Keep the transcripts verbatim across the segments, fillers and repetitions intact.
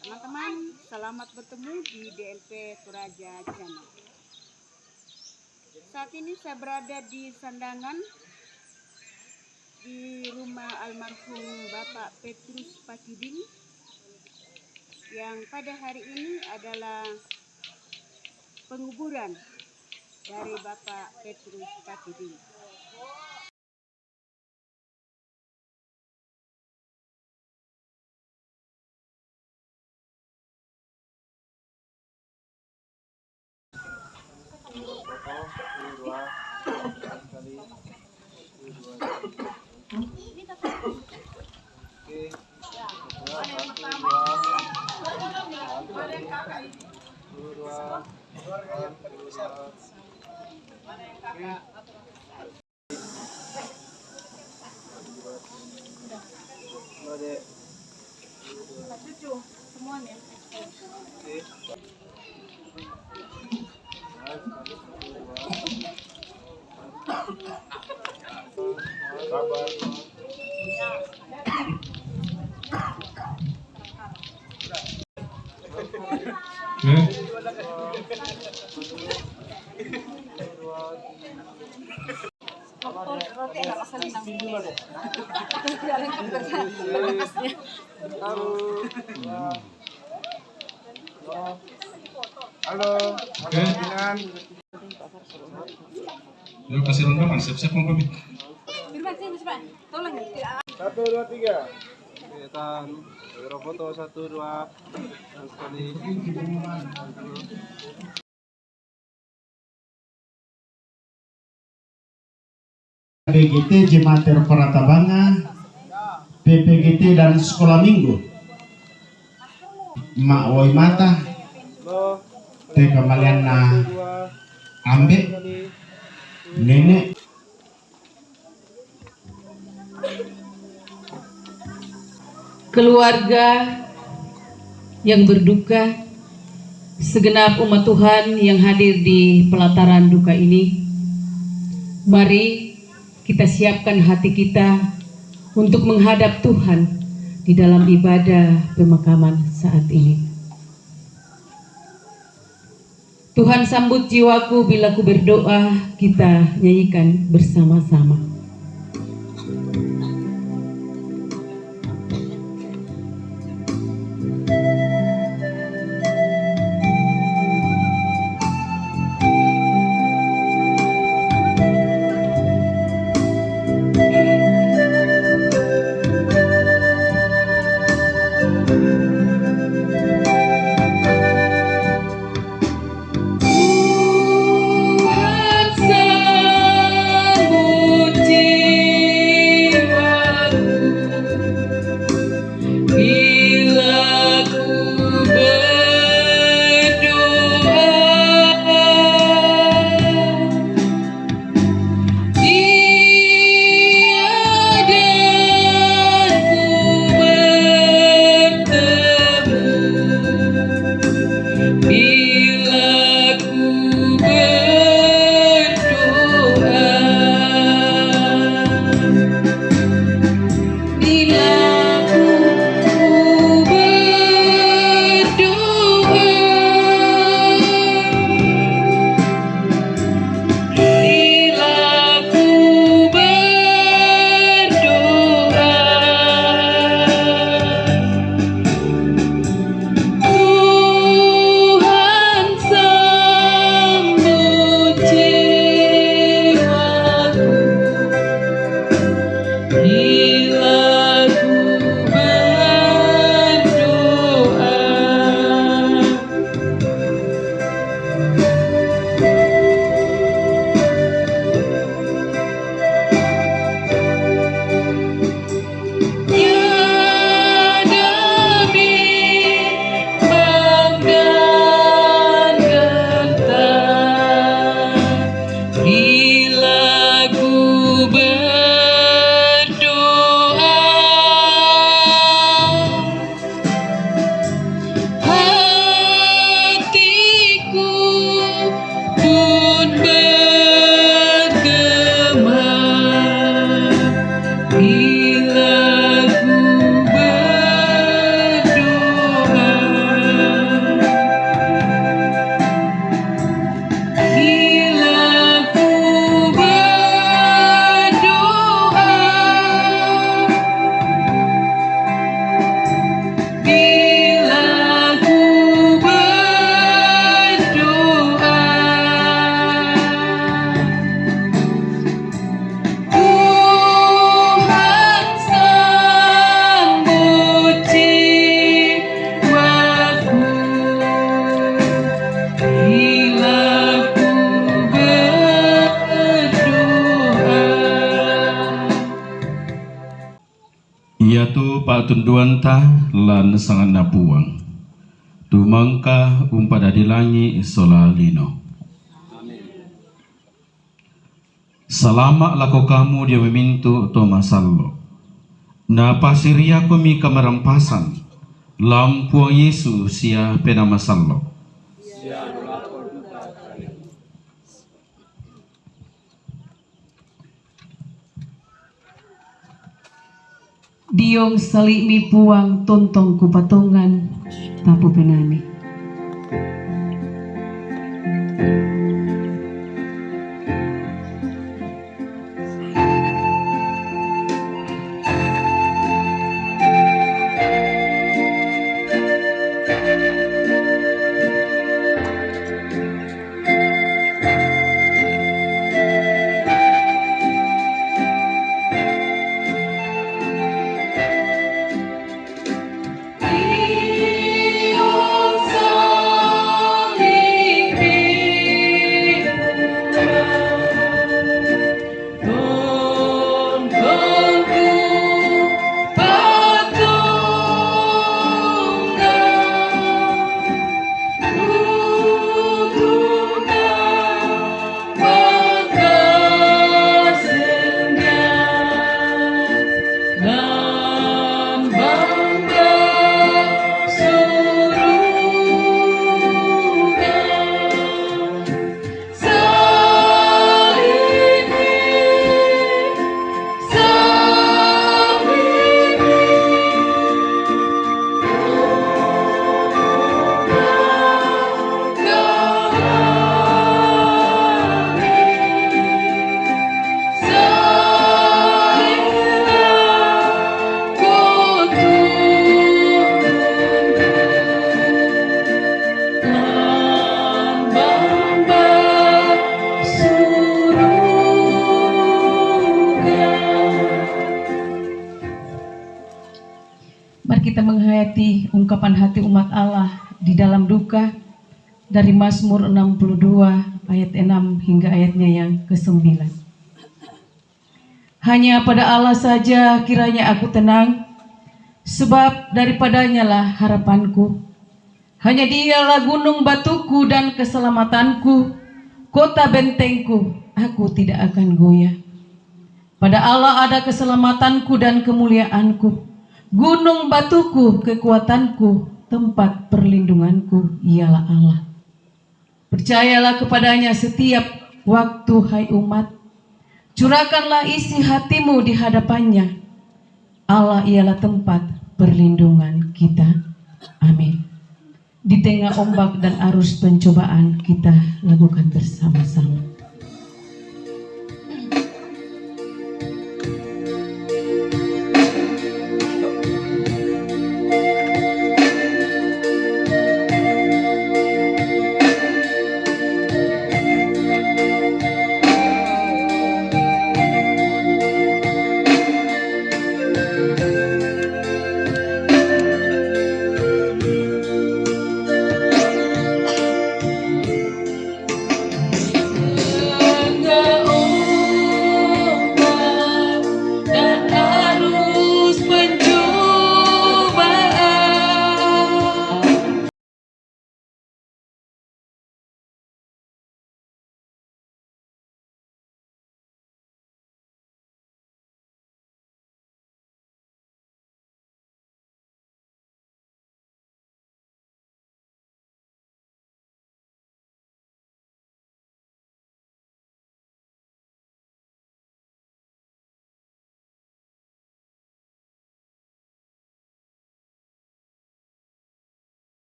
Teman-teman, selamat bertemu di D L P Toraja Channel. Saat ini saya berada di Sandangan, di rumah almarhum Bapak Petrus Pakiding, yang pada hari ini adalah penguburan dari Bapak Petrus Pakiding. Halo, halo, Oke. Dengan. Yuk, kasih ronda, Pak. Siap-siap, Pak. Satu, dua, tiga. Oke, tahan. Kamera foto, satu, dua. Dan sekali. P G T Jemaat Perata Banga, P P G T dan Sekolah Minggu. Mak woi mata, te kamalian na ambe, nenek. Keluarga yang berduka, segenap umat Tuhan yang hadir di pelataran duka ini, mari kita siapkan hati kita untuk menghadap Tuhan di dalam ibadah pemakaman saat ini. Tuhan, sambut jiwaku bila ku berdoa, kita nyanyikan bersama-sama. Tunduanta lan sanganna Puang, tumangka umpadadi langi sola lino. Salama lako kamu dio mamintu to masallo. Napasiriakomi kamarampasan, lam Puang Yesu sia Penaa Masallo. Diong sali'mi Puang tontong kupatongan, tapupenani. Mari kita menghayati ungkapan hati umat Allah di dalam duka dari Mazmur enam puluh dua ayat enam hingga ayatnya yang kesembilan. Hanya pada Allah saja kiranya aku tenang, sebab daripadanyalah harapanku. Hanya dialah gunung batuku dan keselamatanku, kota bentengku, aku tidak akan goyah. Pada Allah ada keselamatanku dan kemuliaanku, gunung batuku, kekuatanku, tempat perlindunganku ialah Allah. Percayalah kepadanya setiap waktu, hai umat. Curahkanlah isi hatimu di hadapannya. Allah ialah tempat perlindungan kita. Amin. Di tengah ombak dan arus pencobaan, kita lakukan bersama-sama.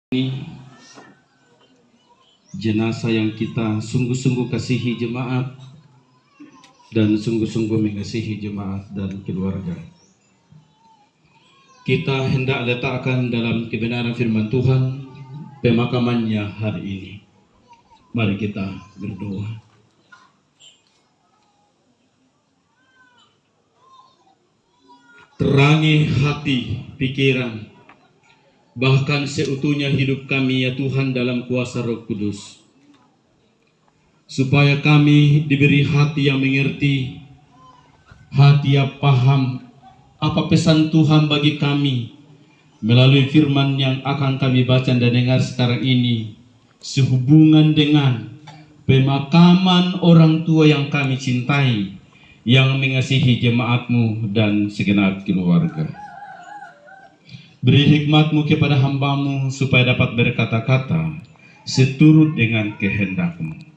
ini jenazah yang kita sungguh-sungguh kasihi jemaat dan sungguh-sungguh mengasihi jemaat dan keluarga. Kita hendak letakkan dalam kebenaran firman Tuhan pemakamannya hari ini. Mari kita berdoa. Terangi hati, pikiran, bahkan seutuhnya hidup kami, ya Tuhan, dalam kuasa Roh Kudus, supaya kami diberi hati yang mengerti, hati yang paham apa pesan Tuhan bagi kami melalui firman yang akan kami baca dan dengar sekarang ini, sehubungan dengan pemakaman orang tua yang kami cintai, yang mengasihi jemaat-Mu dan segenap keluarga. Beri hikmat-Mu kepada hamba-Mu supaya dapat berkata-kata seturut dengan kehendak-Mu.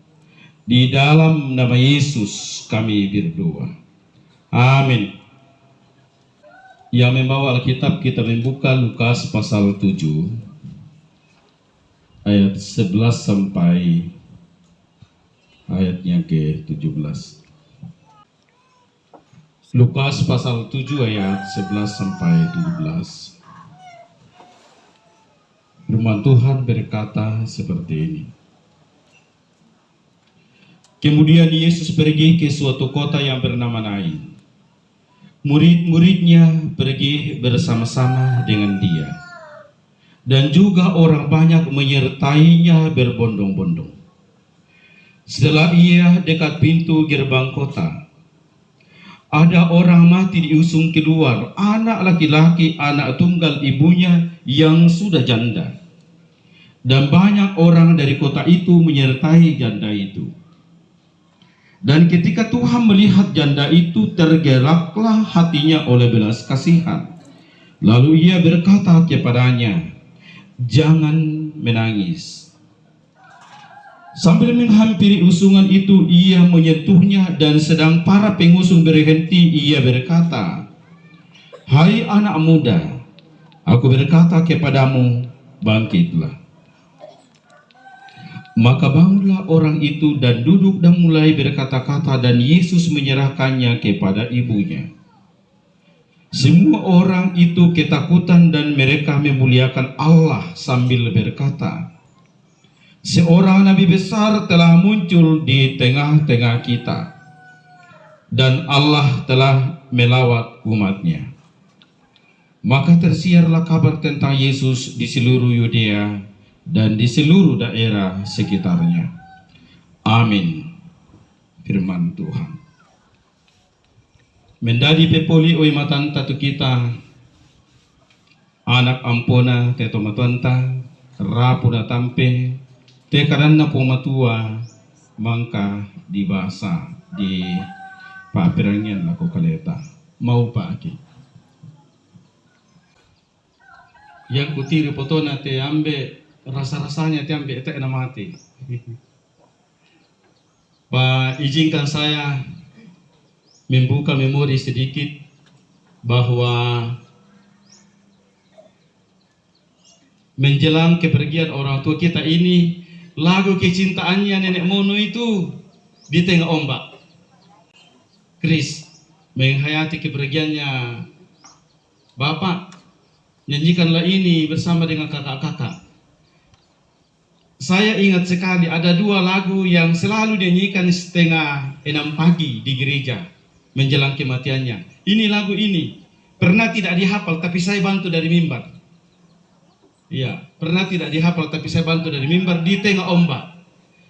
Di dalam nama Yesus kami berdoa. Amin. Yang membawa Alkitab, kita membuka Lukas pasal tujuh ayat sebelas sampai ayat yang ke tujuh belas. Lukas pasal tujuh ayat sebelas sampai tujuh belas. Firman Tuhan berkata seperti ini. Kemudian Yesus pergi ke suatu kota yang bernama Nain. Murid-muridnya pergi bersama-sama dengan Dia, dan juga orang banyak menyertainya berbondong-bondong. Setelah Ia dekat pintu gerbang kota, ada orang mati diusung keluar, anak laki-laki, anak tunggal ibunya yang sudah janda. Dan banyak orang dari kota itu menyertai janda itu. Dan ketika Tuhan melihat janda itu, tergeraklah hatinya oleh belas kasihan. Lalu Ia berkata kepadanya, "Jangan menangis." Sambil menghampiri usungan itu, Ia menyentuhnya, dan sedang para pengusung berhenti, Ia berkata, "Hai anak muda, Aku berkata kepadamu, bangkitlah." Maka bangunlah orang itu dan duduk dan mulai berkata-kata, dan Yesus menyerahkannya kepada ibunya. Semua orang itu ketakutan dan mereka memuliakan Allah sambil berkata, "Seorang nabi besar telah muncul di tengah-tengah kita, dan Allah telah melawat umat-Nya." Maka tersiarlah kabar tentang Yesus di seluruh Yudea dan di seluruh daerah sekitarnya. Amin. Firman Tuhan. Mendadi pepoli oi matanta tu kita, anak ampona te tomatuanta, rapu na tampe, te kadanna Puang Matua, mangka dibasa di paperangian lako kaleta. Mau paki. Yang kutiri potona te ambe, rasa-rasanya te ambe, te na mati. Pak, izinkan saya membuka memori sedikit bahwa menjelang kepergian orang tua kita ini, lagu kecintaannya nenek mono itu di tengah ombak. Chris, menghayati kepergiannya Bapak, nyanyikanlah ini bersama dengan kakak-kakak. Saya ingat sekali, ada dua lagu yang selalu dinyanyikan setengah enam pagi di gereja menjelang kematiannya. Ini lagu ini pernah tidak dihafal, tapi saya bantu dari mimbar. Iya, pernah tidak dihafal, tapi saya bantu dari mimbar di tengah ombak.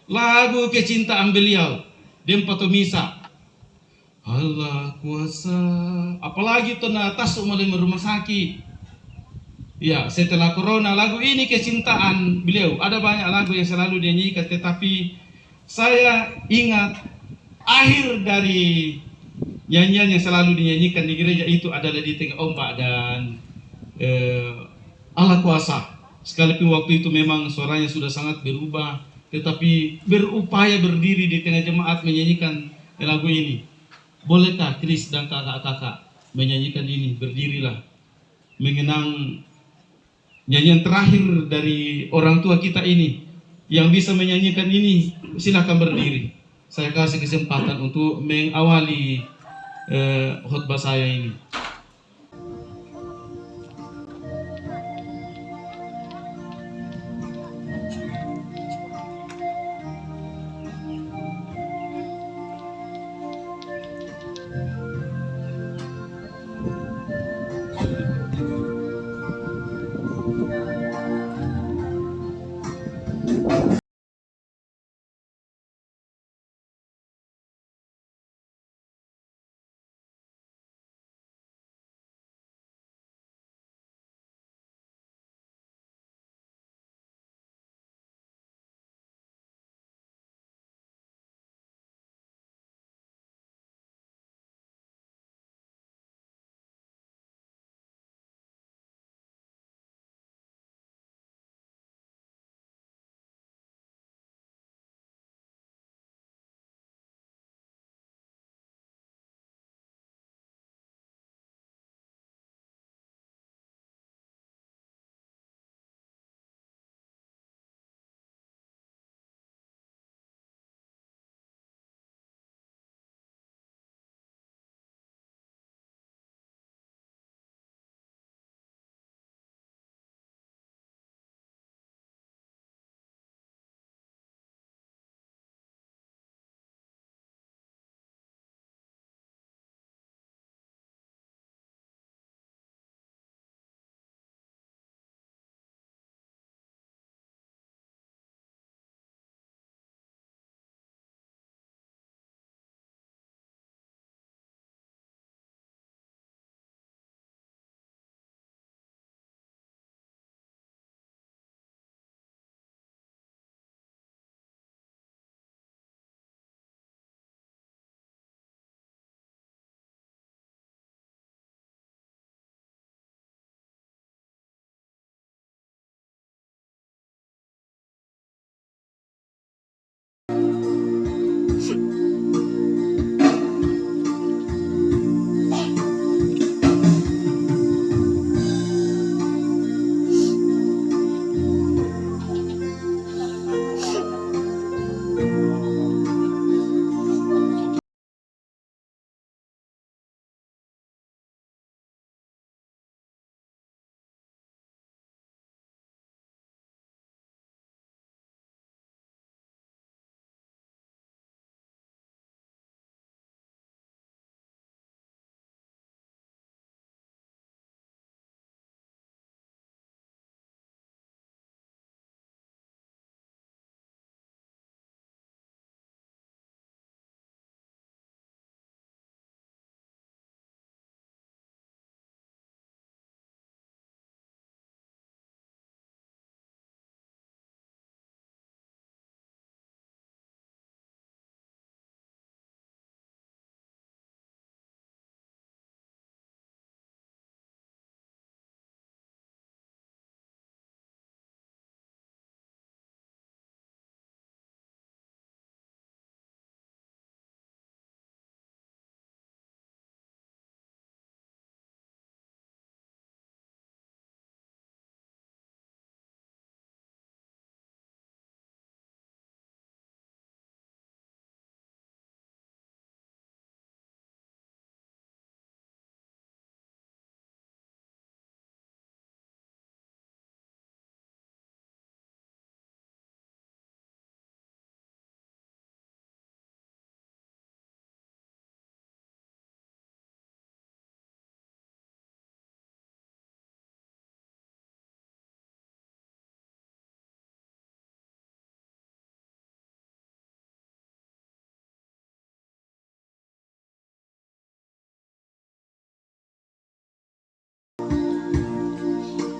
Lagu kecintaan beliau, Dempa Tomisa. Allah kuasa. Apalagi tu na tasu mali rumah sakit. Ya, setelah corona, lagu ini kecintaan beliau. Ada banyak lagu yang selalu dinyanyikan, tetapi saya ingat akhir dari nyanyian yang selalu dinyanyikan di gereja itu adalah di tengah ombak dan, eh, Allah kuasa. Sekalipun waktu itu memang suaranya sudah sangat berubah, tetapi berupaya berdiri di tengah jemaat menyanyikan lagu ini. Bolehkah Chris dan kakak-kakak menyanyikan ini? Berdirilah, mengenang Nyanyian terakhir dari orang tua kita ini, yang bisa menyanyikan ini, silakan berdiri. Saya kasih kesempatan untuk mengawali, eh, khotbah saya ini.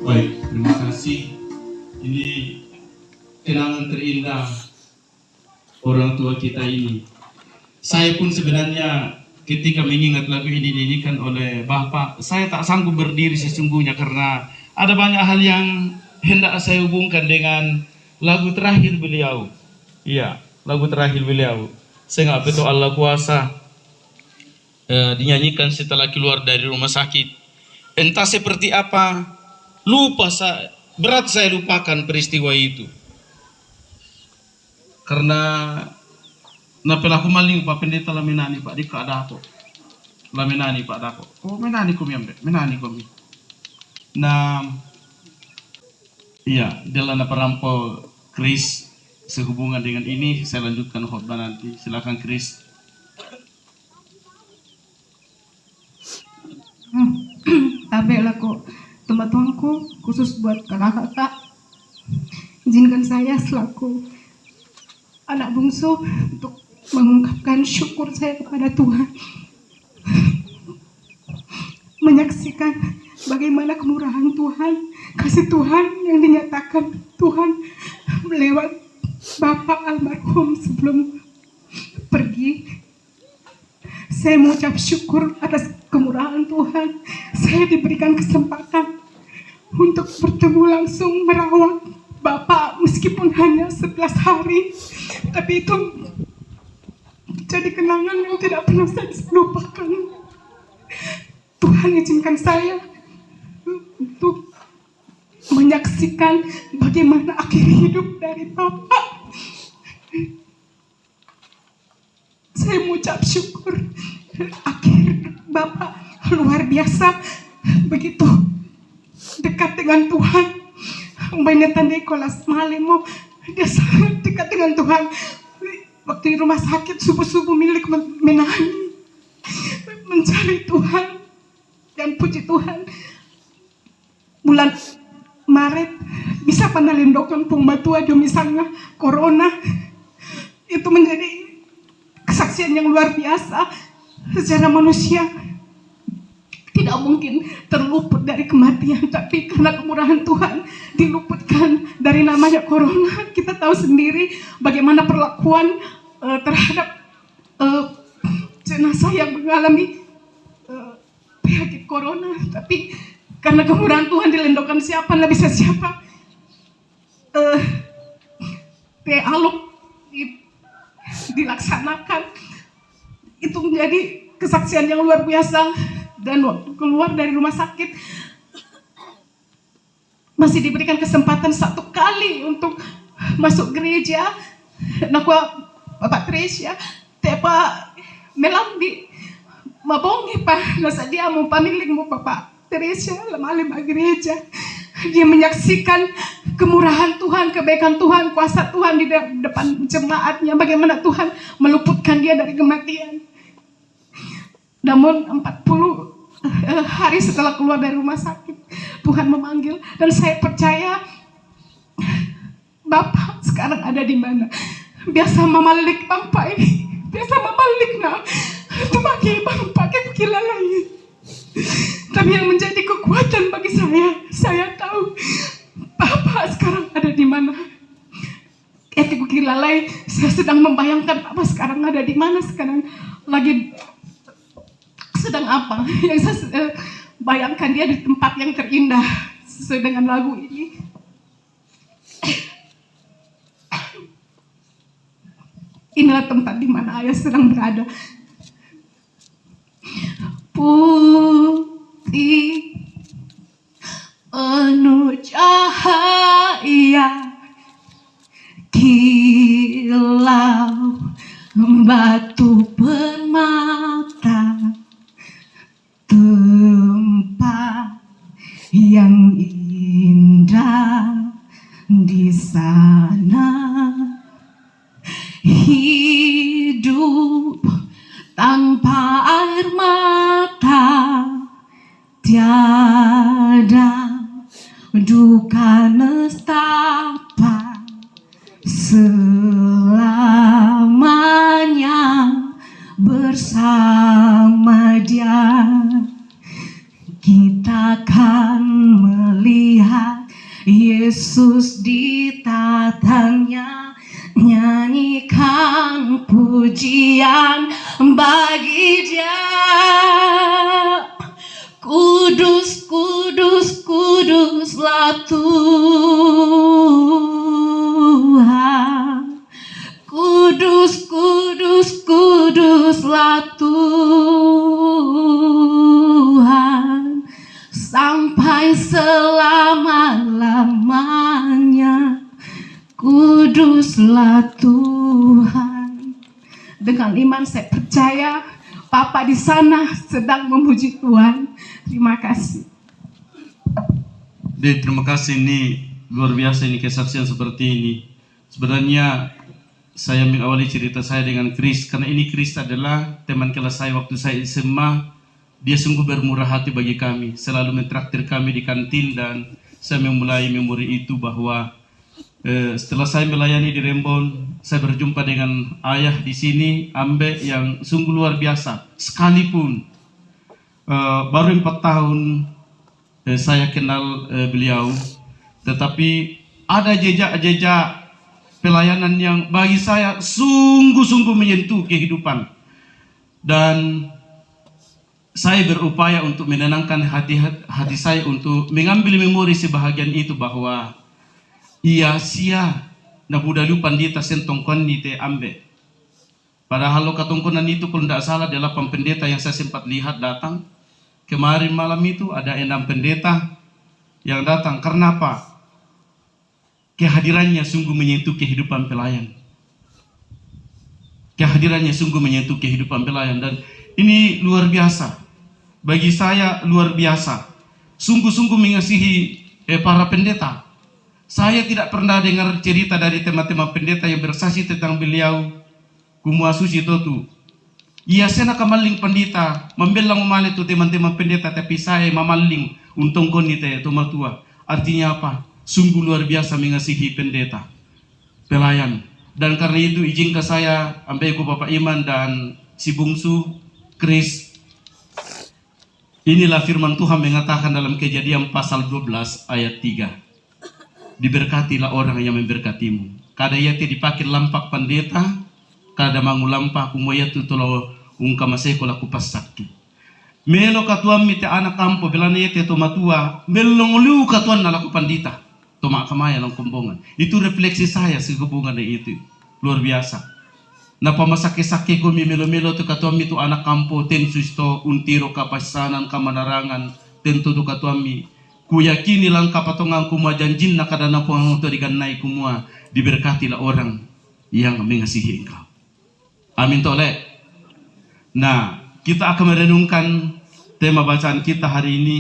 Baik, terima kasih. Ini kenangan terindah orang tua kita ini. Saya pun sebenarnya ketika mengingat lagu ini dinyanyikan oleh Bapak, saya tak sanggup berdiri sesungguhnya karena ada banyak hal yang hendak saya hubungkan dengan lagu terakhir beliau. Iya, lagu terakhir beliau. Saya nggak betul Allah kuasa. Eh, dinyanyikan setelah keluar dari rumah sakit. Entah seperti apa, lupa sa-, Berat saya lupakan peristiwa itu. Karena na pelaku maling Pak Pendeta lamenani Pak di kadako. Lamenani Pak dako. Oh, menani kumi ambe, menani kumi. Nah, iya, dia lana perampo Chris sehubungan dengan ini, saya lanjutkan khotbah nanti. Silakan Chris. Tabe lako tempat tuanku, khusus buat kakak-kakak. Izinkan saya selaku anak bungsu untuk mengungkapkan syukur saya kepada Tuhan. Menyaksikan bagaimana kemurahan Tuhan, kasih Tuhan yang dinyatakan Tuhan lewat Bapak almarhum sebelum pergi. Saya mengucap syukur atas kemurahan Tuhan. Saya diberikan kesempatan untuk bertemu langsung, merawat Bapak meskipun hanya sebelas hari. Tapi itu jadi kenangan yang tidak pernah saya bisa lupakan. Tuhan izinkan saya untuk menyaksikan bagaimana akhir hidup dari Bapak. Saya mengucap syukur. Akhir Bapak luar biasa, begitu dekat dengan Tuhan. Umpamanya tanda Nicholas Malemo, dia sangat dekat dengan Tuhan. Waktu di rumah sakit subuh-subuh milik men- menangis, mencari Tuhan. Dan puji Tuhan, bulan Maret bisa panalindokon pung matua jo misalnya corona. Itu menjadi kesaksian yang luar biasa. Secara manusia tidak mungkin terluput dari kematian, tapi karena kemurahan Tuhan diluputkan dari namanya corona. Kita tahu sendiri bagaimana perlakuan eh, terhadap eh, jenazah yang mengalami eh, penyakit corona. Tapi karena kemurahan Tuhan dilindokon siapa, ndak bisa siapa. Eh, te alok di- dilaksanakan. Itu menjadi kesaksian yang luar biasa. Dan waktu keluar dari rumah sakit, masih diberikan kesempatan satu kali untuk masuk gereja. Nakua Bapak Teresia, te pa melambi, mabongi pa, nasadia mo pamilik mo Bapak Teresia, lamale ma gereja. Dia menyaksikan kemurahan Tuhan, kebaikan Tuhan, kuasa Tuhan di de- depan jemaatnya, bagaimana Tuhan meluputkan dia dari kematian. Namun empat puluh eh, hari setelah keluar dari rumah sakit, Tuhan memanggil. Dan saya percaya Bapak sekarang ada di mana. Biasa mamalik Bapak ini, biasa mamalik na. Itu bagi Bapak ke kukila lagi. Tapi yang menjadi kekuatan bagi saya, saya tahu Bapak sekarang ada di mana. Eti kukila lai, saya sedang membayangkan Bapak sekarang ada di mana, sekarang lagi sedang apa. Yang saya eh, bayangkan dia di tempat yang terindah sesuai dengan lagu ini. Inilah tempat di mana ayah sedang berada. Putih penuh cahaya kilau batu permata, tempat yang indah di sana. Hidup tanpa air mata, tiada duka nestapa selamanya bersama Dia. Kita kan melihat Yesus ditatangnya, nyanyikan pujian bagi Dia. Kudus, kudus, kuduslah Tuhan. Kudus, kudus, kuduslah Tuhan. Sampai selama-lamanya. Hanya kuduslah Tuhan. Dengan iman saya percaya Bapak di sana sedang memuji Tuhan. Terima kasih. Dek, terima kasih, ini luar biasa, ini kesaksian seperti ini. Sebenarnya saya mengawali cerita saya dengan Chris, karena ini Chris adalah teman kelas saya waktu saya S M A. Dia sungguh bermurah hati bagi kami, selalu mentraktir kami di kantin, dan saya memulai memori itu bahwa eh, setelah saya melayani di Rembon, saya berjumpa dengan ayah di sini, Ambe, yang sungguh luar biasa. Sekalipun eh, baru empat tahun eh, saya kenal eh, beliau, tetapi ada jejak-jejak pelayanan yang bagi saya sungguh-sungguh menyentuh kehidupan. Dan saya berupaya untuk menenangkan hati, hati saya untuk mengambil memori sebahagian itu, bahwa ia sia na budalu pandita sentong konni te Ambe. Padahal lo katongkonan itu, kalau tidak salah, delapan pendeta yang saya sempat lihat datang. Kemarin malam itu ada enam pendeta yang datang. Karena apa? Kehadirannya sungguh menyentuh kehidupan pelayan. Kehadirannya sungguh menyentuh kehidupan pelayan, dan ini luar biasa. Bagi saya luar biasa. Sungguh-sungguh mengasihi eh, para pendeta. Saya tidak pernah dengar cerita dari teman-teman pendeta yang bersaksi tentang beliau. Kumua susi totu. Ia sena kamalling pandita, mambella male tu teman-teman pendeta, tapi saya mamalling untong konni te tomatua. Artinya apa? Sungguh luar biasa mengasihi pendeta, pelayan. Dan karena itu izinkan saya, Ambeku Bapak Iman dan si bungsu, Chris, inilah firman Tuhan mengatakan dalam Kejadian pasal dua belas ayat tiga. Diberkatilah orang yang memberkatimu. Kada ia te dipakai lampak pandeta, kada mangu lampak kumua ia tu tolo ungka maseko laku pasakki. Melo katuammi te anak ampo, belana ia te tomatua, melong lu katuanna laku pandita. Toma kamaya langkombongan. Itu refleksi saya sehubungan dengan itu. Luar biasa. Napa masake-sake komi melo-melo tu katuammi tu anak ampo, tensus to untiro kapassanan kamanarangan, tentu tu katuammi. Kuyakini langka patongan kumua janjinna kada na Puang to digannai kumua diberkatilah orang yang mengasihi engkau. Amin tole. Nah, kita akan merenungkan tema bacaan kita hari ini.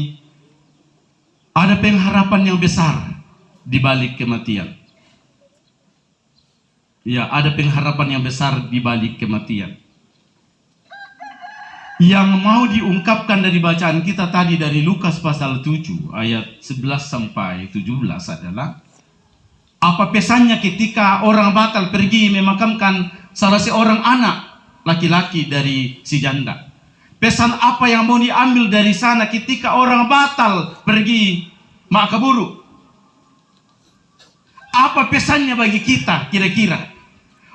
Ada pengharapan yang besar di balik kematian. Ya, ada pengharapan yang besar di balik kematian. Yang mau diungkapkan dari bacaan kita tadi dari Lukas pasal tujuh ayat sebelas sampai tujuh belas adalah apa pesannya ketika orang batal pergi memakamkan salah seorang anak laki-laki dari si janda. Pesan apa yang mau diambil dari sana ketika orang batal pergi makaburu? Apa pesannya bagi kita kira-kira?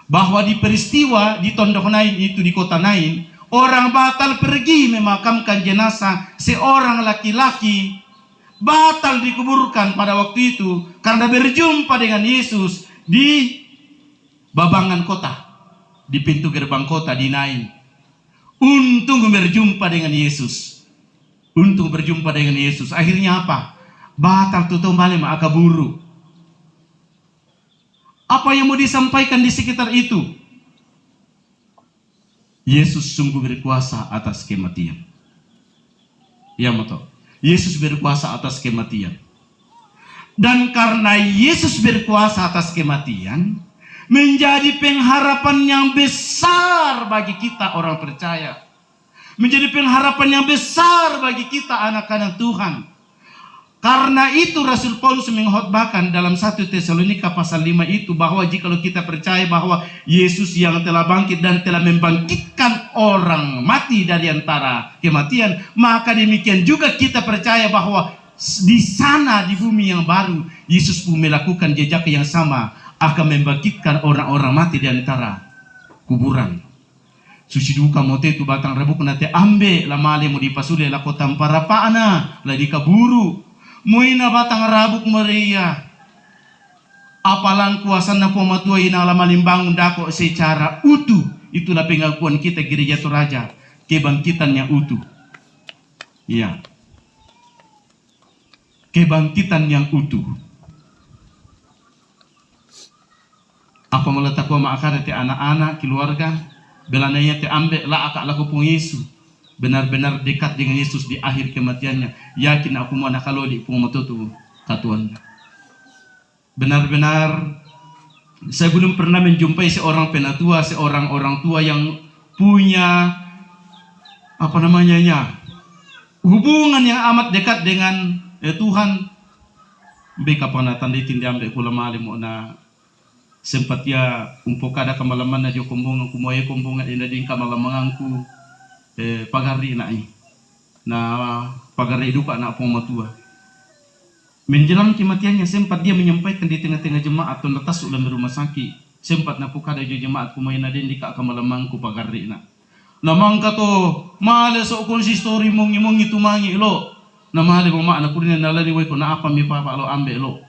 Bahwa di peristiwa di Tondok Nain itu, di kota Nain, orang batal pergi memakamkan jenazah seorang laki-laki batal dikuburkan pada waktu itu karena berjumpa dengan Yesus di babangan kota, di pintu gerbang kota di Nain. Untung berjumpa dengan Yesus. Untung berjumpa dengan Yesus. Akhirnya apa? Batal tu tau bale ma akaburu. Apa yang mau disampaikan di sekitar itu? Yesus sungguh berkuasa atas kematian. Ya, betul. Yesus berkuasa atas kematian. Dan karena Yesus berkuasa atas kematian, menjadi pengharapan yang besar bagi kita orang percaya. Menjadi pengharapan yang besar bagi kita anak-anak Tuhan. Karena itu Rasul Paulus mengkhotbahkan dalam satu Tesalonika pasal lima itu bahwa jikalau kita percaya bahwa Yesus yang telah bangkit dan telah membangkitkan orang mati dari antara kematian, maka demikian juga kita percaya bahwa di sana, di bumi yang baru, Yesus pun melakukan jejak yang sama, akan membangkitkan orang-orang mati di antara kuburan. Susi duka mo te tu batang rabukna te Ambe, la male mo dipasule lako tampa rapa'na, la dikaburu. Moi na batang rabuk mo ria. Apalang kuasanna Puang Matua ina la malimbangun dako secara utuh. Itulah pengakuan kita Gereja Toraja, kebangkitan yang utuh. Iya. Kebangkitan yang utuh. Apabila takua ma'akade te ana'-ana', keluarga, belanaiya te ambe' la'aka' lako Puang Yesu, benar-benar dekat dengan Yesus di akhir kematiannya. Yakin aku mo nakaloli Puang matoto katuoan. Benar-benar saya belum pernah menjumpai seorang penatua, seorang orang tua yang punya, apa namanya, ya, hubungan yang amat dekat dengan, eh, Tuhan. Be kapang natandai tindi ambe' kula male mo na sempat ya umpokada kamalamanna dio kombongan, kumua e kombongan enda ding kamalamenganku, eh, pagarri' na'i. Na pagarri' duka na Puang Matua. Menjelang kematiannya sempat dia menyampaikan di tengah-tengah jemaat, tong natassu' dalam rumah sakit. Sempat napokada dio jemaat, kumua ena ding dika' kamalamenganku, pagarri' na'. Na mangka to, male so' konsistori mongi-mongi tumangi' lo'. Na male mo ma'na kurinna nalani wai ko na apa mi papa lo' ambe' lo'.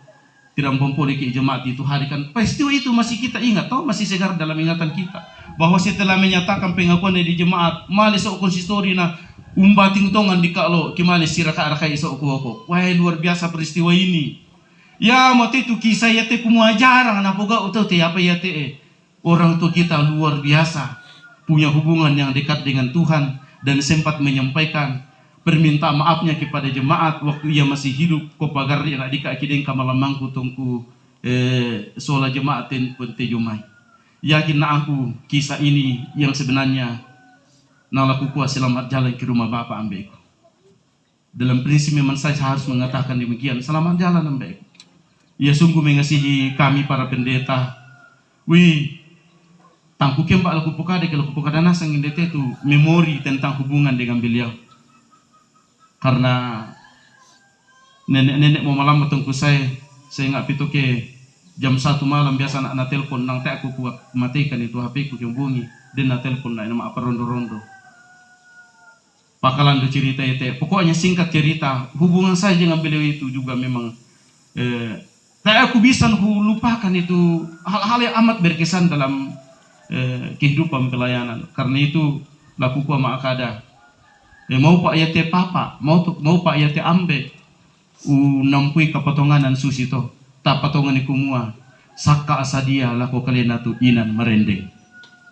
Tidak mempompoliki' jemaat itu hari kan. Peristiwa itu masih kita ingat to, masih segar dalam ingatan kita. Bahwa setelah menyatakan pengakuannya di jemaat, male so' konsistori na umbating tongan dika' lo', ki male siraka'-raka'i so' kuoko. Wah, luar biasa peristiwa ini. Ya, mate tu kisah ya te kumua jarang napogau' to te apa ya te e. Orang tua kita luar biasa, punya hubungan yang dekat dengan Tuhan, dan sempat menyampaikan permintaan maafnya kepada jemaat waktu ia masih hidup, ko pagarri' na' dika' ki deng kamalamangku tong ku, eh, sola jemaat ten pun te jomai. Yakin na' aku kisah ini yang sebenarnya, na laku kua selamat jalan ke rumah Bapa ambe'ku. Dalam prinsip memang saya harus mengatakan demikian. Selamat jalan, ambe'ku. Ia sungguh mengasihi kami para pendeta. Wi, tang ku kemba laku pokada, ke laku pokada nasang inde te tu memori tentang hubungan dengan beliau. Karena nenek-nenek mo malamma tong ku saya, saya ingat pi to ke jam satu malam biasa na, natelpon, nang te aku kuat matikan itu H P-ku, ke hubungi. Deng natelpon na, ina ma apa rondo-rondo. Pakalando cerita ite. Pokoknya singkat cerita, hubungan saya dengan beliau itu juga memang, eh, tak aku bisa ku lupakan itu hal-hal yang amat berkesan dalam, eh, kehidupan pelayanan. Karena itu, laku kua ma'akada, eh, mau pa' ya te papa, mau tu, mau pa' ya te ambe', u nampui kapatonganan susi to, tapatongani kumua, sakka' sadia lako kalena tu inan marendeng.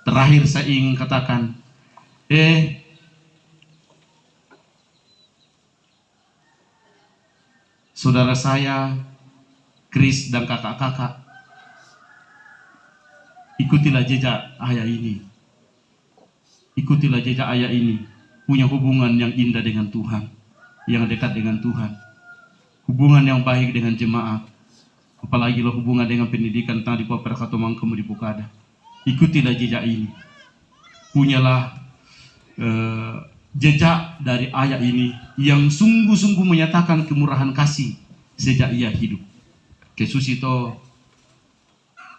Terakhir saya ingin katakan, eh, saudara saya, Chris dan kakak-kakak, ikutilah jejak ayah ini. Ikutilah jejak ayah ini. Punya hubungan yang indah dengan Tuhan, yang dekat dengan Tuhan. Hubungan yang baik dengan jemaat. Apalagi lo hubungan dengan pendidikan tadi ku apa katomang kamu di Bukada. Ikutilah jejak ini. Punyalah, eh, jejak dari ayah ini yang sungguh-sungguh menyatakan kemurahan kasih sejak ia hidup. Ke susi to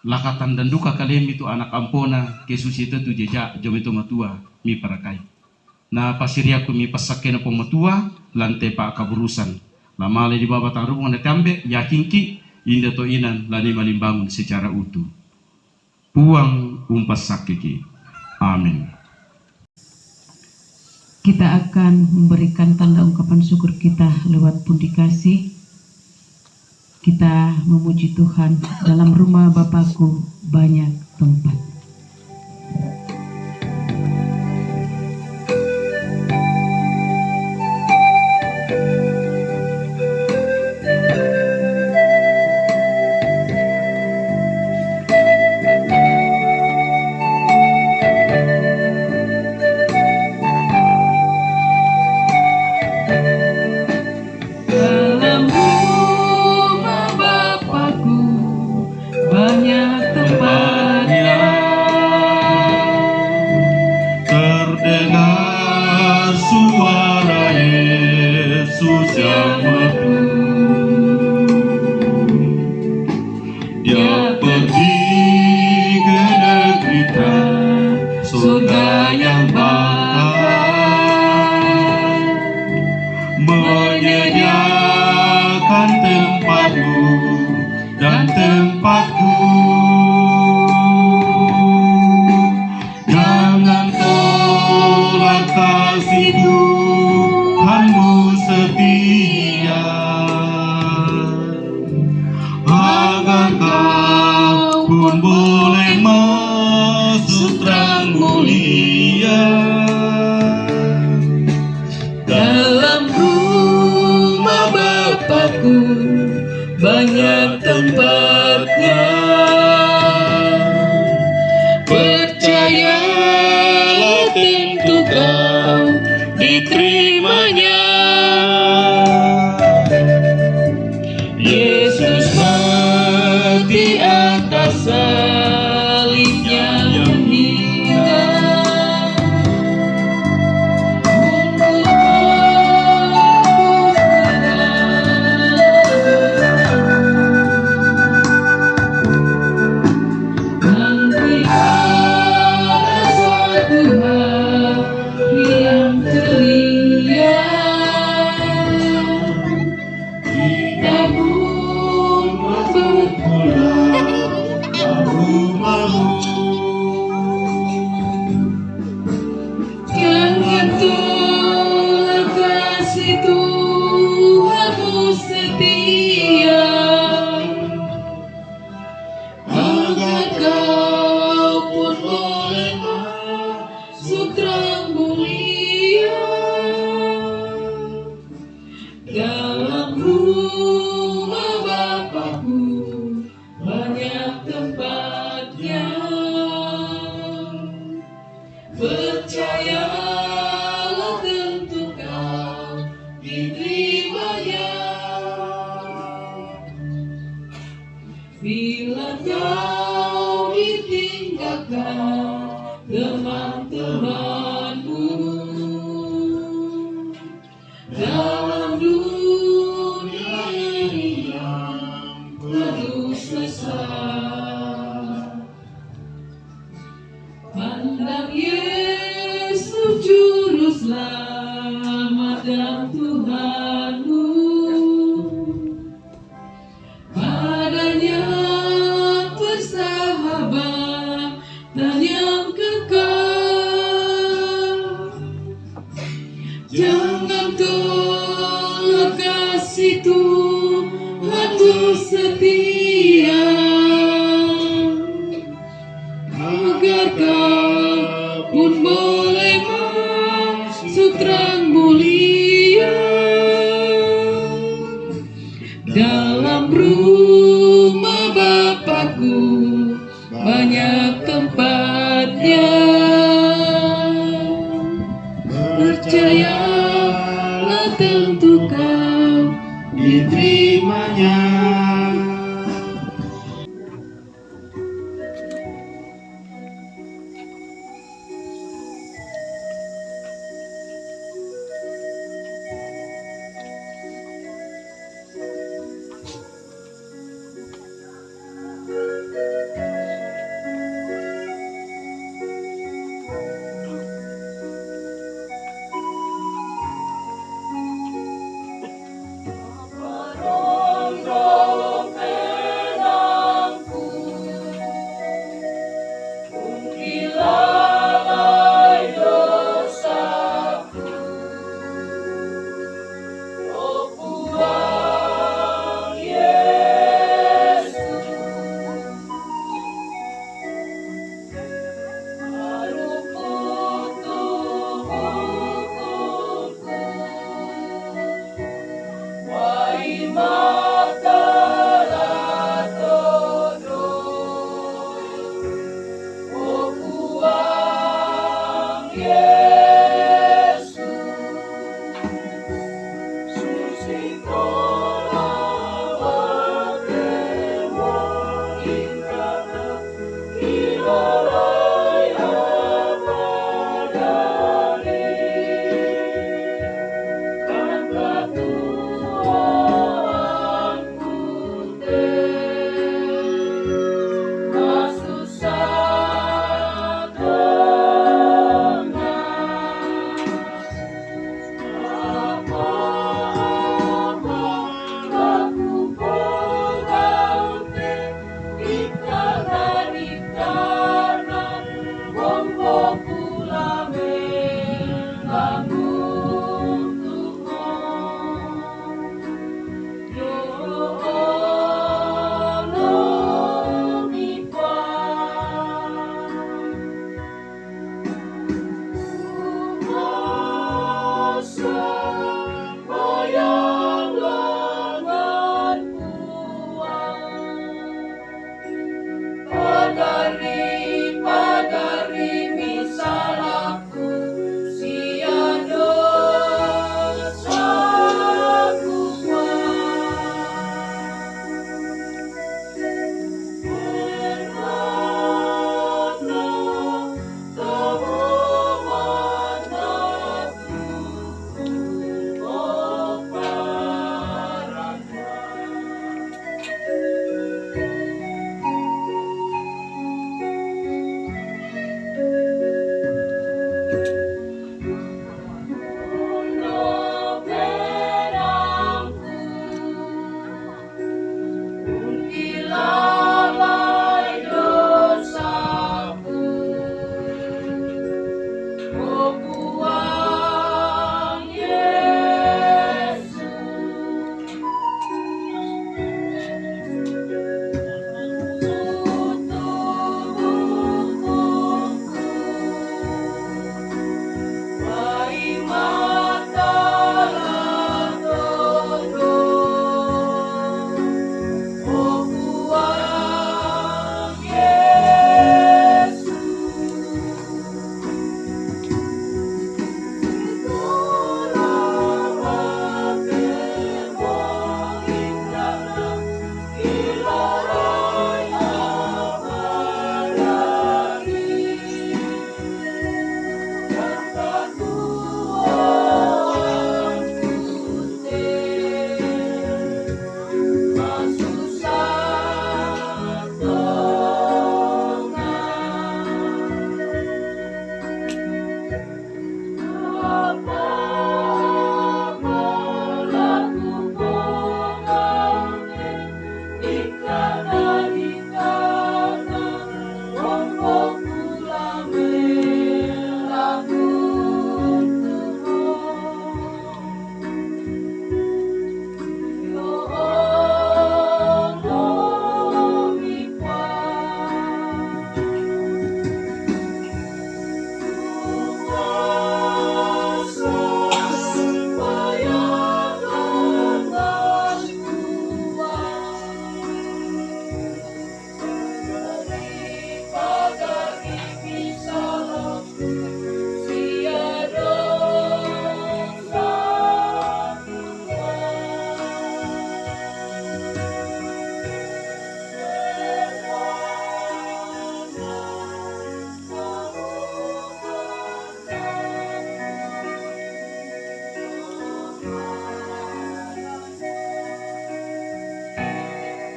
lakatan dan duka kalemi tu anak ampona, ke susi to tu jejak jomai to matua mi parakai. Na pasiriaku mi passakkena Puang Matua, lan te pa'kaburusan. La male di baba tarubung na te ambe', yakin ki, inda to inan, la ni malimbangun secara utuh. Puang umpassakke ki. Amin. Kita akan memberikan tanda ungkapan syukur kita lewat pundi kasih. Kita memuji Tuhan, dalam rumah Bapakku banyak tempat. Dalam rumah Bapakku banyak tempatnya. Terdengar suara Yesus yang merdu. Dia pergi ke negeri terang, surga yang bakal, menyediakan tempatmu dan tempatku. Jangan tolak kasih Tuhanmu setia, agar kau pun boleh Rumah Bapakku banyak tempatnya. Percayalah, tentu kau diterimanya. Yesus mati atas salibnya yang hina. Kita pun berpulang ke rumahmu. Jangan tolak kasih Tuhanmu setia, agar kau pun boleh masuk terang mulia. Dalam rumah Bapakku banyak tempatnya. Percayalah, tentu kau diterimanya. Bila kau ditinggalkan teman-temanmu dalam dunia ini yang penuh sesat, pandang Yesus Juru Selamat dan Tuhanmu. Padanya persahabatan yang kekal. Jangan tolak kasih Tuhanmu setia, agar kau pun boleh masuk terang mulia. Dalam rumah Bapakku banyak tempatnya. Percayalah, tentu kau diterimanya.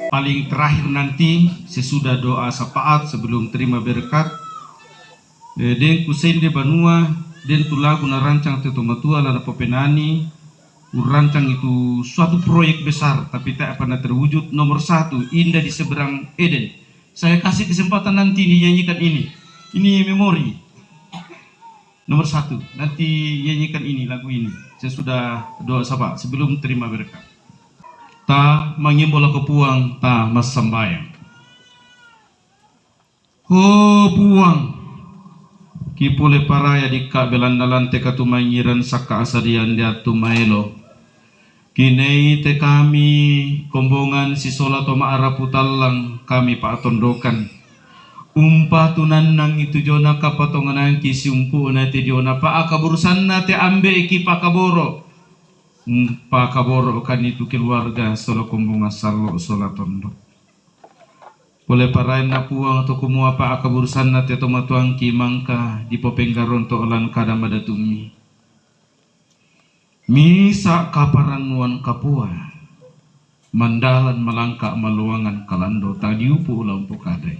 Paling terakhir nanti, sesudah doa syafaat, sebelum terima berkat, eh, den kusende banua, den tu lagu na rancang te tomatua la napopenani, urancang itu suatu proyek besar, tapi tak pernah terwujud. Nomor satu, Indah di Seberang Eden. Saya kasih kesempatan nanti dinyanyikan ini. Ini memori. Nomor satu, nanti nyanyikan ini, lagu ini. Saya sudah doa sapa sebelum terima berkat. Ta mangimbo lako Puang, ta massambayang. Ho Puang, kipole paraya dikka belanna lante katumangiran sakka asadian diattu maelo. Kinei te kami kombongan sisola to ma'rapu tallang kami pa'tondokan. Umpatunannang itu jona kapatonganangki siumpu'na te jona pa'akaburusanna te ambe'ki pakaboro. Umpakaboro'kan itu keluarga sola kombongan sallo sola tondok. Pole paraenna Puang to kumua pa'akaburusanna te tomatuangki mangka dipopenggaronto lan kada madatummi. Misa kaparannuan kapua, mandalan malangka maluangan kalando tadiupu ula umpokadai.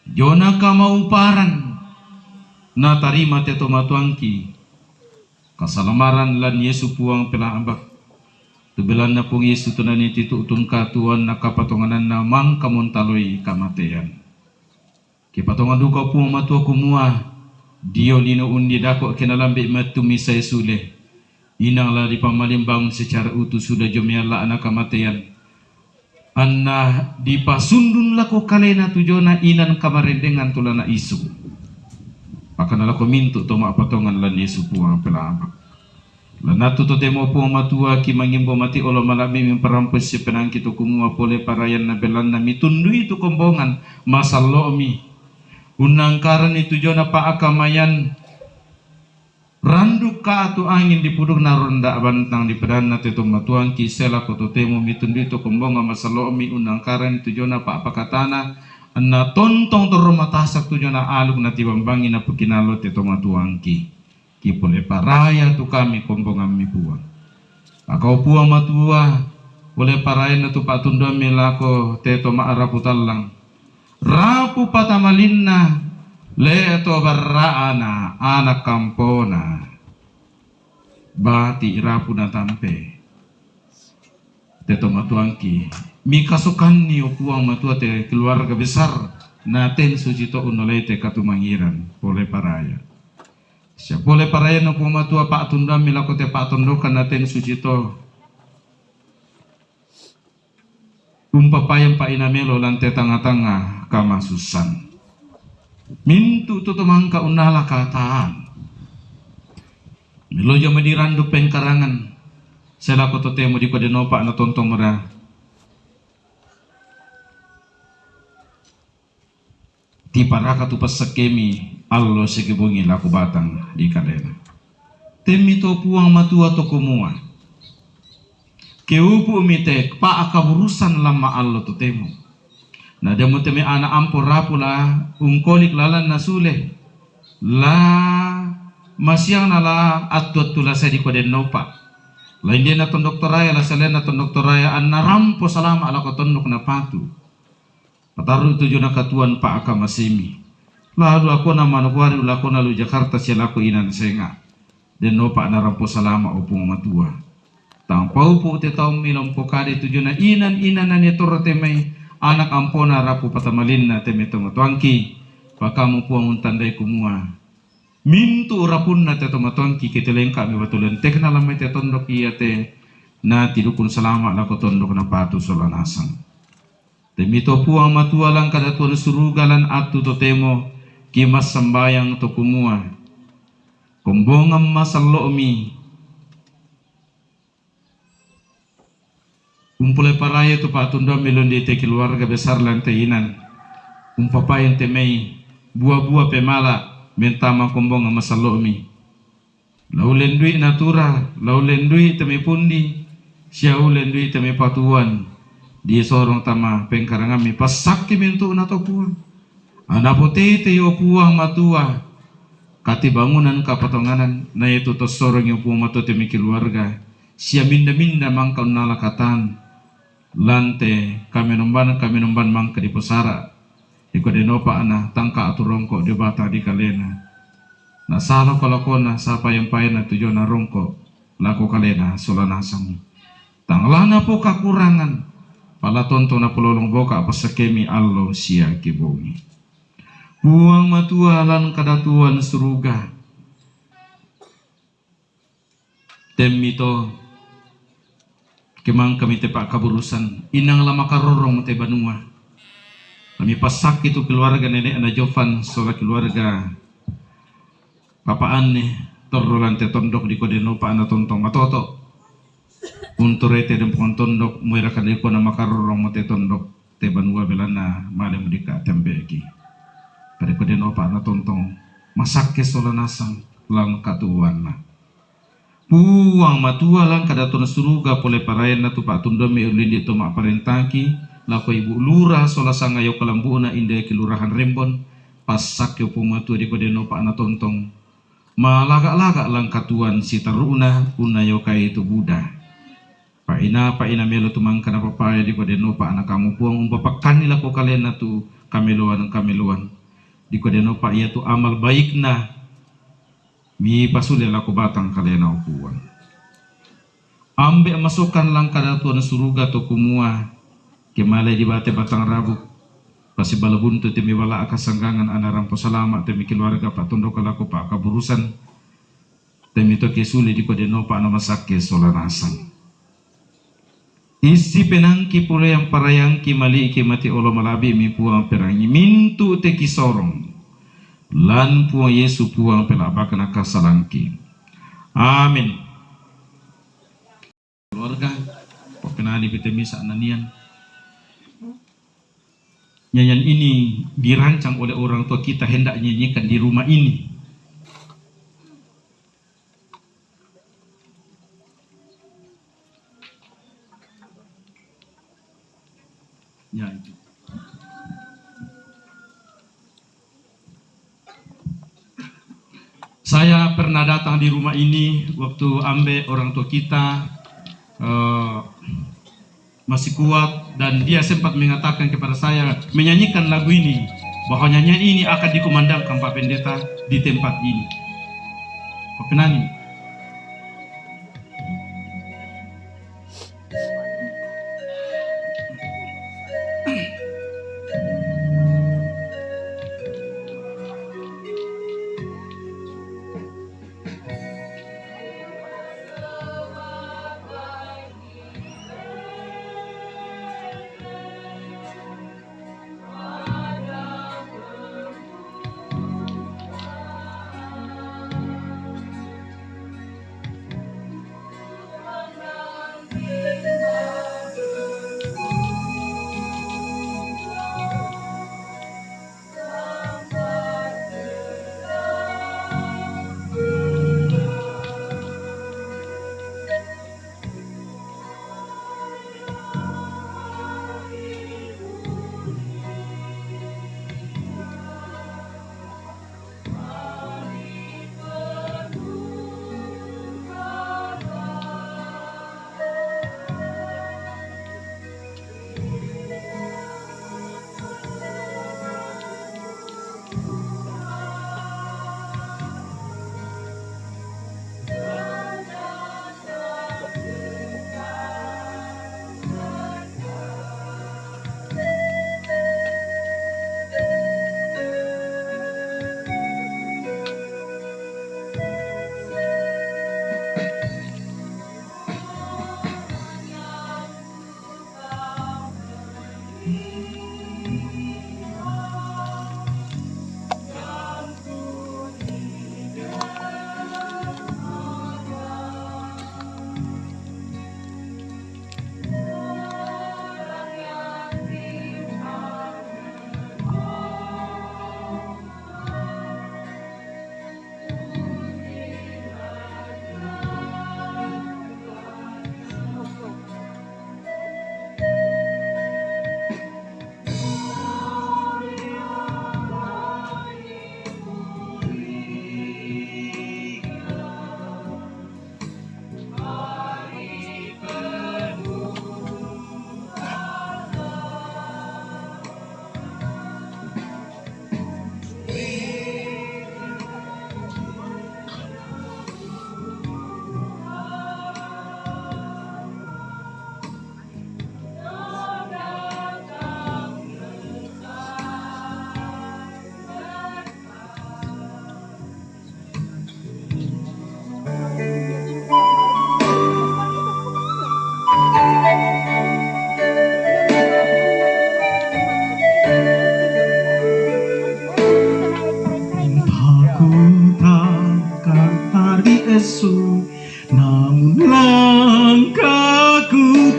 Jona kamauparan natarima te tomatuangki, kasalamaran lan Yesu Puang pela'bak. Tu belanna Puang Yesu tunani titu'tun katuanna kapatongananna mangka montaloi kamatean. Kipatongan duka Puang Matua kumua, dio lino undi dako kenalambe mattu misae sule. Inang la dipammalimbangun secara utuh sudah jomealla ana kamatean. Anna dipasundun lako kalena tujona inan kamarendengan tulana isu. Pakana lako mintu to ma'patongan lan Yesu Puang pela'bak. Lanattu totemo Puang Matua ki mangimbo mati olo mala'bi mimparampo sipenangki to kumua pole parayanna belanna mitundui tu kombongan masallo'mi. Unnangkaranni tujona pa'akamayan randuk ka'atu angin dipudukna ronda bantang dipedanna te tomatuangki selako totemo mitundui to kombongan masallo'mi unnangkaranni tujona pa'pakatana anna tontong torro matasak tujona aluk natibambangi napukinallo te tomatuangki. Kipole paraya tu kami kombongammi Puang. Maka o Puang Matua, pole parayanna tu pa'tunduammi lako te to ma'rapu tallang. Rapu patamalinna, le'to barra'ana, ana kampona. Bati rapu natampe. Te tomatuangki. Mikasokanni o Puang Matua te keluarga besar. Na ten suci to unnolai te katumangiran. Pole paraya. Sia pole paraya no Puang Matua pa'tunduammi lako te pa'tondokan na ten suci to. Umpapayang pa'ina melo lan te tangnga-tangnga kamasussan. Mintu tu to mangka unnala kataan. Melo jama dirandu pengkarangan. Selako totemo diko denopa na tontong mera. Tiparaka tu passakkemi allo sigi bongi lako batang di kalena. Temmi to Puang Matua to kumua. Keupu'mi te pa'akaburusan lamma allo totemo. Na demo teme ana ampo rapu la ungkolik lalanna sule. La masiang na la attu-attu la sedi ko dennopa. La indena tondok toraya la selena tondok toraya anna rampo salama lako tondok napatu. Patarru tujuna katuan pa'akamasemi. Lalu akona Manokwari ulakona lu Jakarta sia lako inan senga. Dennopa narampo salama o Puang Matua. Tampaupu te taummi lompokade tujuna inan-inan nani torro temai anak ampona rapu patamalinna teme tomatuangki. Pakamu Puang untandai kumua. Mintu rapunna te tomatuangki kete lengka'mi batu lentekna lamai te tondok iate na tidukun salama lako tondok napatu sola nasang. Temmi to Puang Matua lan kadatuan suruga lan attu totemo ki massambayang to kumua. Kombongan masallo'mi. Umpole paraya tu pa'tunduammi londi te keluarga besar lan te inan. Umpapayang te mai bua-bua pemala mentama kombongan masallo'mi. Lau lendui natura, lau lendui temi pundi, siau lendui temi patuan, di sorong tama pengkarangammi passakki mintu na to Puang. Ana potete yo Puang Matua, kati bangunan kapatonganan, na itu to sorong yo Puang Matua temi keluarga, sia minda-minda mangka unnala katan, Lante kamenomban, kamenomban mangka di posara. Di kode nopa ana tangka atu rongko di bata di kalena. Na salo kalakona sapa yang paena tujuan na rongko lako kalena sola nasang. Tanglana po kakurangan, pala tonto na pololong boka pasakemi allo sia kibongi. Puang Matua lan kadatuan suruga. Temmi to, kemang kami te pakaburusan, inang la makarorong te banua. Kami pasakki tu keluarga nenek na Jovan, sola keluarga Papa Anne, torro lante tondok di kode nopa ana tontong matoto. Unturete dempong tondok, muera kande kona makarorong mo te tondok, te banua belana male mudika tembeki. Pada kode nopa ana tontong, masakke sola nasang, lan katuanna. Puang Matua lan kadatuan suruga pole paraenna tu pa'tundomi ulindi to ma'parentaki, lako Ibu Lura sola sanga yo kalambu'na inda kelurahan Rembon, passakke Puang Matua di kode nopa ana tontong. Malaga-laga lan katuan sitaru'na punna yokai tu buda. Pa'ina, pa'ina melo tu mangka napapae di kode nopa ana kamu Puang umpapakkanni lako kalena tu kameloan-kameloan. Di kode nopa ia tu amal baikna. Mi pasule lako batang kalena o Puang. Ambe masukkan lan kadatuan suruga to kumua, kemale di bate batang rabu. Pasibala buntu temi bala akasanggangan ana rampo salama temi keluarga patondoka lako pakaburusan. Temi toke sule di kode nopa ana masakke sola nasang. Isi penangki pole yang parayangki maliki mati olo malabi mi Puang perangi mintu teki sorong. Lan Puang Yesu Puang pelabakna kasalangki. Amin. Keluarga, pakenani pete misa nanian. Nyanyian ini dirancang oleh orang tua kita hendak nyanyikan di rumah ini. Ya, itu. Saya pernah datang di rumah ini waktu ambe orang tua kita eh, masih kuat dan dia sempat mengatakan kepada saya menyanyikan lagu ini, bahwa nyanyian ini akan dikumandangkan Pak Pendeta di tempat ini. Pak Penani.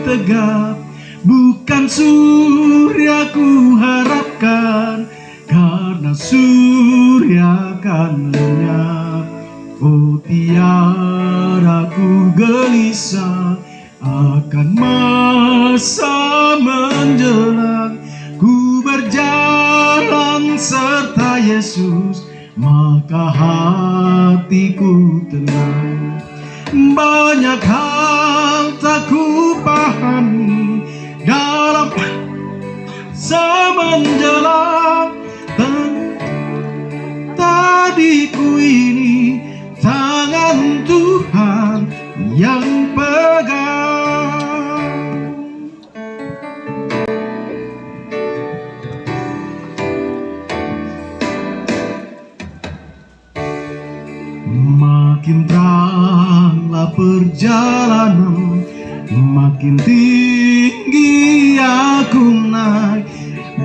tegap, bukan surya ku harapkan, karena surya akan lenyap. Oh, tiada ku gelisah akan masa menjelang. Ku berjalan serta Yesus, maka hatiku tenang. Banyak hal tak ku pahami dalam zaman jalan. Tadi ku ini tangan Tuhan yang pegang. Makin teranglah perjalanan, makin tinggi aku naik,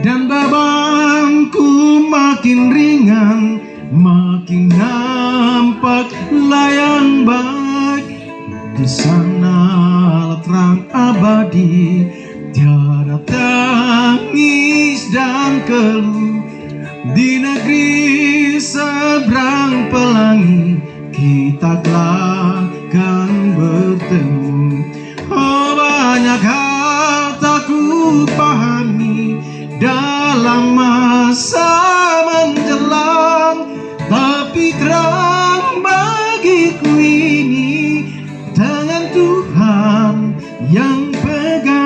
dan bebanku makin ringan, makin nampak layang baik. Di sana terang abadi, tiada tangis dan keluh. Di negeri seberang pelangi, kita kelak akan bertemu. Oh, banyak hal tak ku pahami dalam masa menjelang, tapi terang bagiku ini tangan Tuhan yang pegang.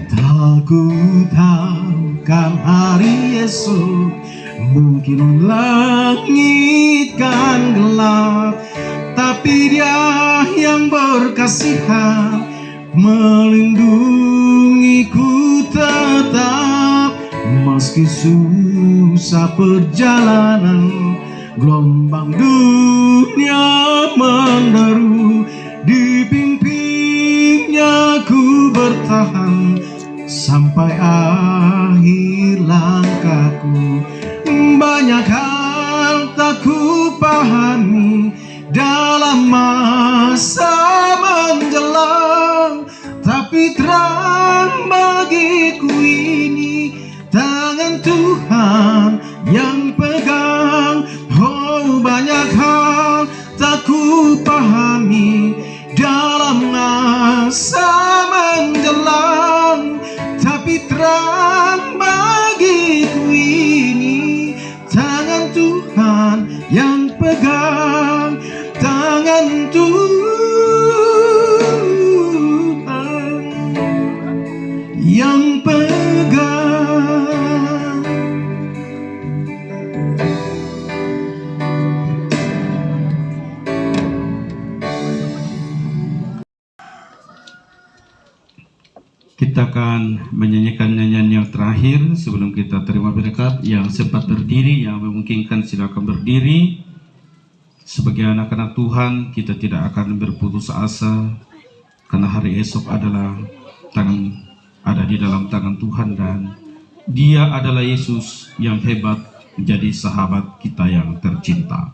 Tak ku tahu kan hari esok, mungkin langit kan gelap, tapi Dia yang berkasihan melindungiku tetap. Meski susah perjalanan, gelombang dunia menderu, dipimpinnya ku bertahan sampai akhir langkahku. Banyak hal tak ku pahami dalam masa menjelang, tapi terang bagiku ini tangan Tuhan yang pegang. Oh, banyak hal tak ku pahami dalam masa menjelang, tapi terang bagiku ini tangan Tuhan yang pegang, tangan Tuhan yang pegang. Kita akan menyanyikan nyanyian yang terakhir sebelum kita terima berkat. Yang sempat berdiri, yang memungkinkan, silakan berdiri. Sebagai anak-anak Tuhan, kita tidak akan berputus asa, karena hari esok adalah tangan, ada di dalam tangan Tuhan, dan Dia adalah Yesus yang hebat, menjadi sahabat kita yang tercinta.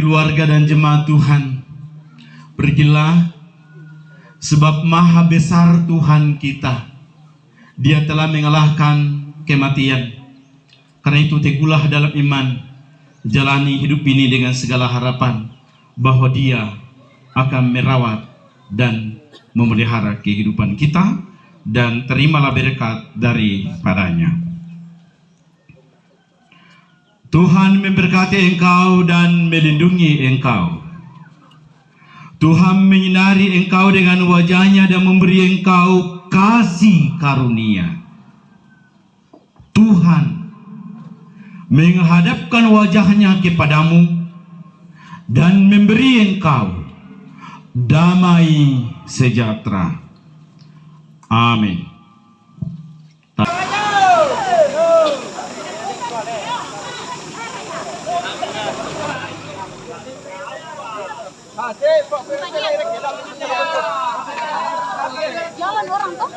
Keluarga dan jemaat Tuhan, pergilah, sebab maha besar Tuhan kita. Dia telah mengalahkan kematian. Karena itu, teguhlah dalam iman, jalani hidup ini dengan segala harapan bahwa Dia akan merawat dan memelihara kehidupan kita, dan terimalah berkat daripadanya. Tuhan memberkati engkau dan melindungi engkau. Tuhan menyinari engkau dengan wajahnya dan memberi engkau kasih karunia. Tuhan menghadapkan wajahnya kepadamu dan memberi engkau damai sejahtera. Amin. Jalan orang tuh.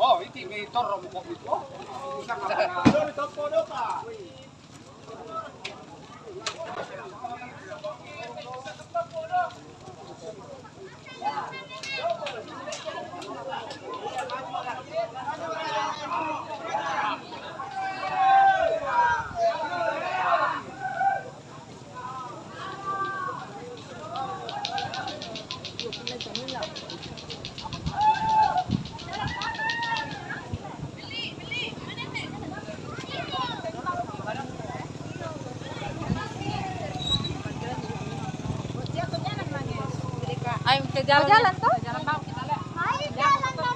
Oh, iti may torong ko ito. Isang apa na? Ayo, kita jalan. Jalan tuh. Kita jalan, Bang. Kita lihat. Ayo, jalan, Bang.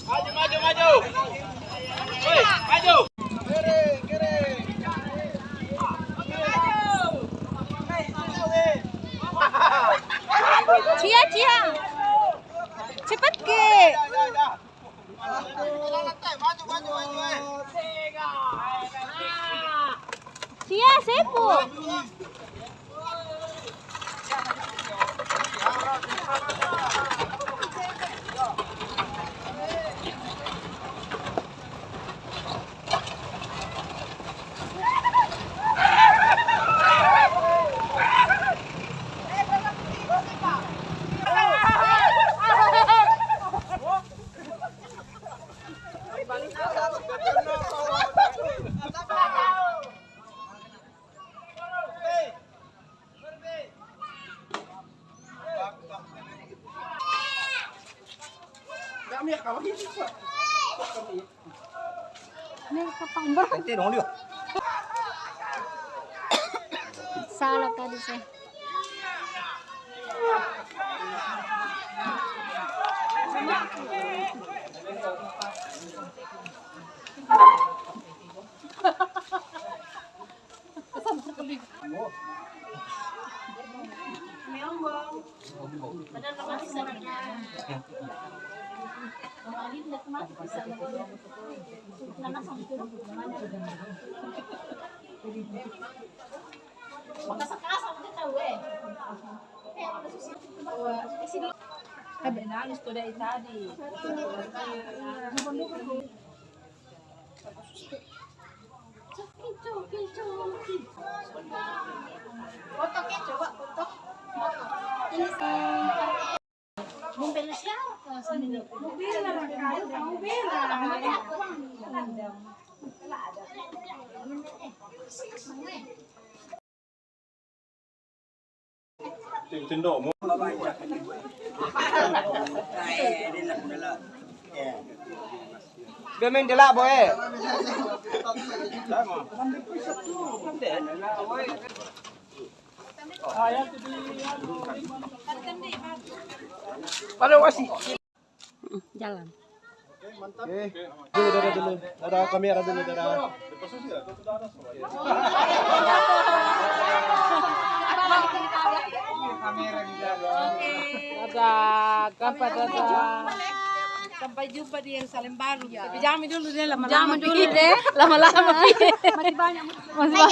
Maju, maju, maju. Woi, maju. Cia, Cia. Cepat ke. Cia, sepu. Salah tadi saya. Ada nangis tuh dari tadi. Foto ke, coba foto. Ini. Tindok mo. Dia main delak, boy. Pada wasi. Mm, jalan. Oke. Dulu, dadah dulu. Dadah, kamera dulu, dadah. Dadah, kampa dadah. Sampai jumpa di Yerusalem Baru. Tapi jangan dulu deh, lama-lama. Jangan dulu deh, lama-lama. Masih banyak. Masih banyak.